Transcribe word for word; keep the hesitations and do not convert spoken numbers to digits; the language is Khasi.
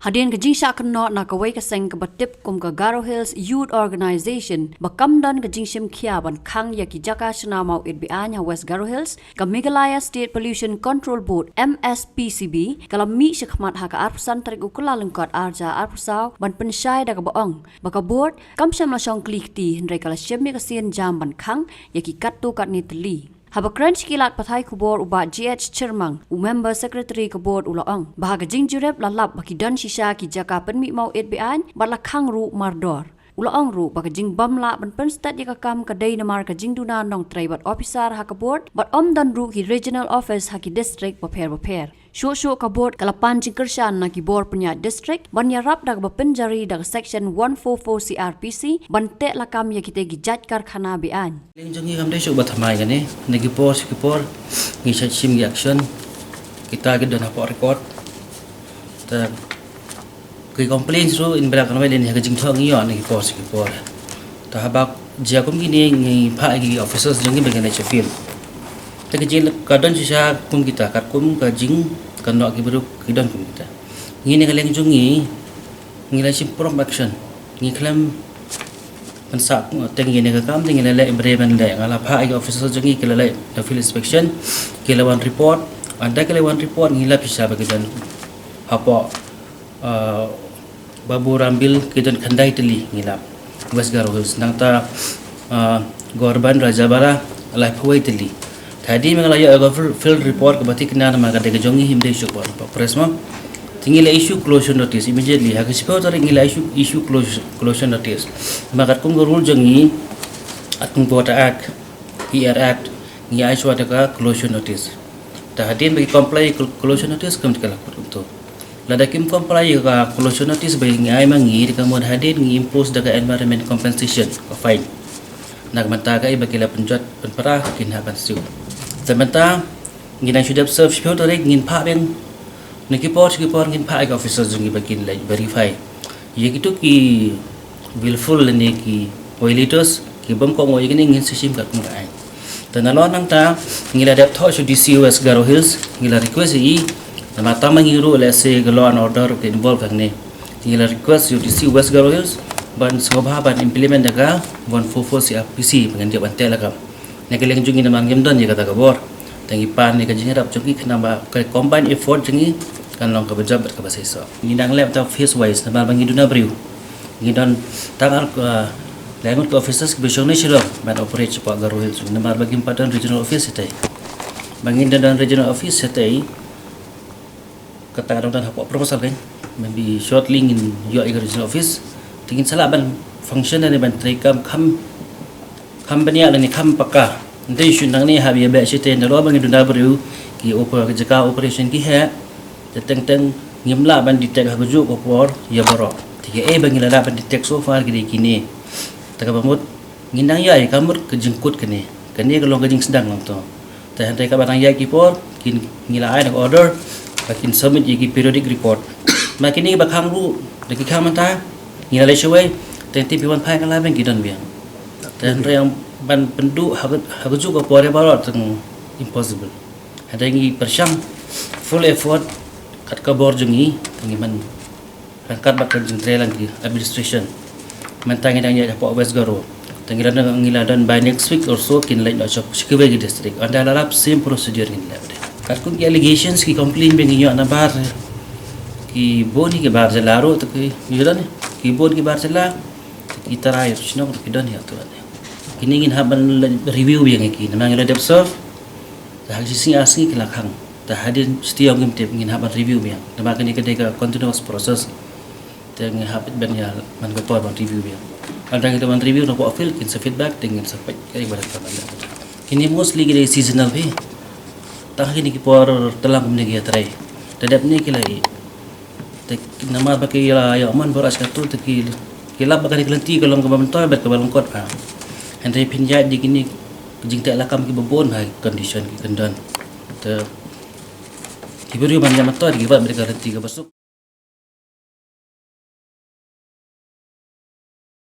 Hadien ka jingshah kynnoh na kawei ka seng kaba tip kum ka Garo Hills Youth Organization ba kam don ka jingshim khia ban khang ïa ki jaka shna mawit be-aiñ ha West Garo Hills, ka Meghalaya State Pollution Control Board, M S P C B, ka la mih shakhmat ha ka arphew san tarik u Kyllalyngkot arhajar arphew saw ban pynshai da kaba ong ba ka board kam shym la shong kli kti hynrei ka la shim ïa ka sienjam ban khang ïa ki katto katne tylli. Haba kren sha ki lad pathai khubor u Bah G H Chyrmang, u member secretary ka board, u la ong ba ha ka jingjurip la lap ba ki don shisha ki jaka pynmih mawit be-aiñ bad la khang ruh mardor. U la ong ruh ba ka jingbym lah ban pynstet ïa ka kam ka dei namar ka jingduna nongtrei bad ophisar ha ka board bad ym don ruh ki regional office ha ki district bapher bapher. Shuh shuh ka board ka la pan jingkyrshan na ki bor pynïaid district ban ïarap da kaba pynjari da ka section one four four C R P C ban teh lakam ïa kitei ki jait karkhana be-aiñ. Leng jong ngi kam dei shuh ba thymmai kane, na ki por sha ki por ngi shait shim ki action, kita ki don hapoh record. Te ki complaints ruh in black and white, lane ha ka jingthoh ngi ïoh na ki por sha ki por. Te haba jia kum kine ngi phah ïa ki officers jong ngi ba kin leit sha field. Te ka jing ka don shisha kum kita, katkum ka jingkynnoh ki briew ki don kum kita. Ngi na ka liang jong ngi ngi la shim prompt action. Ngi khlem pynsah te ngi na ka kam te ngi la leh, bre ban leh, nga la phah ïa ki officers jong ngi ki la leh na field inspection, ki la wan report. Ynda ki la wan report ngi la pisa ba ki don hapoh uh, Babu Rambil ki don khyndai tylli ngi lap. West Garo Hills nangta, uh, Gorban Rajabara laiphew wei tylli. Te hadien ba ngi la ïoh ïa ka field, field report kaba thikna namar ka dei ka jong ngi, ym dei shuh ka press mo. Te ngi la issue closure notice immediately, ha ka shiphew tarik ngi la issue, issue closure, closure notice. Namar katkum ka rule jong ngi, katkum ka Water Act, E R Act, ngi ai shuwa da ka closure notice. Te hadien ba ki comply cl-, closure notice kam ka la kut kumto. Lada kim comply ïa ka closure notice ba ngi ai ma ngi, te ka mut hadien ngi impose da ka environment compensation, ka fine. Na ka bynta kaei ba ki la pynjot pynpra, kin hap ban siew. Te mynta ngi dang shu dep serve shiphew tarik, ngin phah biang na ki por sha ki por, ngin phah ïa ki officers jong ngi ba kin leit verify ïa kito ki willful lane ki violators, ki bym kohnguh ïa kine, ngin sa shim katkum ka aiñ. Te nalor nangta ngi la dep thoh sha u D C West Garo Hills, ngi la request ïa i, namar tang ma ngi ruh lehse ka law and order ka involve hangne. Ngi la request ïa u D C West Garo Hills ban sngewbha ban implement da ka one four four C R P C ba ngin ïoh ban teh lakam. Na ka liang jong ngi namar ngim don ïa kata ka bor, te ngi pan ïa ka jingïarap jong ngi khnang ba ka combined effort jong ngi kan long kaba jop bad kaba seisoh. Ngi dang leh ta phase wise namar ba ngi duna briew. Ngi don tang ar, uh, lai ngut ki officers kiba shong na Shillong ban operate shapoh Garo Hills namar ba ngim pat don regional office shatei. Ba ngin don regional office shatei, kata ka dang don hapoh proposal kan. Maybe shortly ngin ïoh ïa ka regional office. Te ngin sa lah ban function ne ban treikam kham, kham bniah lane kham paka. Nte shu nangne hap ïa beh shatei, nalor ba ngi duna briew, ki oper, ki jaka operation ki heh. Te teng teng ngim lah ban detect ha kajuh ka por ïa baroh. Te kiei ba ngi la lah ban detect so far ki dei kine. Te kaba mut ngin dang ïa ïa ka mut ka jingkut kane. Kane ka long ka jingsdang lang to. Te hynrei kaba dang ïaid ki por, kin, ngi la ai da ka order ba kin submit ïa ki periodic report. Ma kine ba khang ruh, da ki khang mynta, ngi la leit shawei, te te phi wan phai ka la biang ki don biang. Te hynrei ban pynduh ha ka, ha kajuh ka por ïa baroh teng impossible. Hynrei ngi pyrshang full effort kat ka bor jong ngi, te ngi man ryngkat bad ka jingtreilang ki administration. Mynta ngi dang ïaid hapoh West Garo. Te ngi la, ngi la don by next week or so kin leit noh sha kiwei ki district. Ynda la lap same procedure ngin leh. Katkum ki allegations, ki complaint ba ngi ïoh nabar ki bun hi ki bar jylla ruh, te ki, ngi don ki bun ki bar jylla, te ki trai shnong ki don hi tu. Kine ngin hap ban review biang ïa ki namar ngi la dep serve. Te ha ki sngi ar sngi ki la khang. Te hadien shuti ong ngim tip, ngin hap ban review biang. Namar kane ka dei ka continuous process. Te ngi hap ban ïa man ka por ban review biang. Ynda ngi la ban review na poh field kin sa feedback, te ngin sa peit kaei ba dang ka ban ïa. Kine mostly ki dei seasonal phi. Tang kine ki por tlang kumne ki ïatrei. Te dep ne ki la i. Te namar ba ki la ïa mon bor as katu te ki, ki lap ba kane ka lynti ka long kaba myntoi bad kaba lyngkot. Hynrei phin ïaid ïa kine jingteh lakam kiba bun ha condition ki kyndon. Te ki briew ban ïa myntoi ki bad bad ka lynti kaba suk.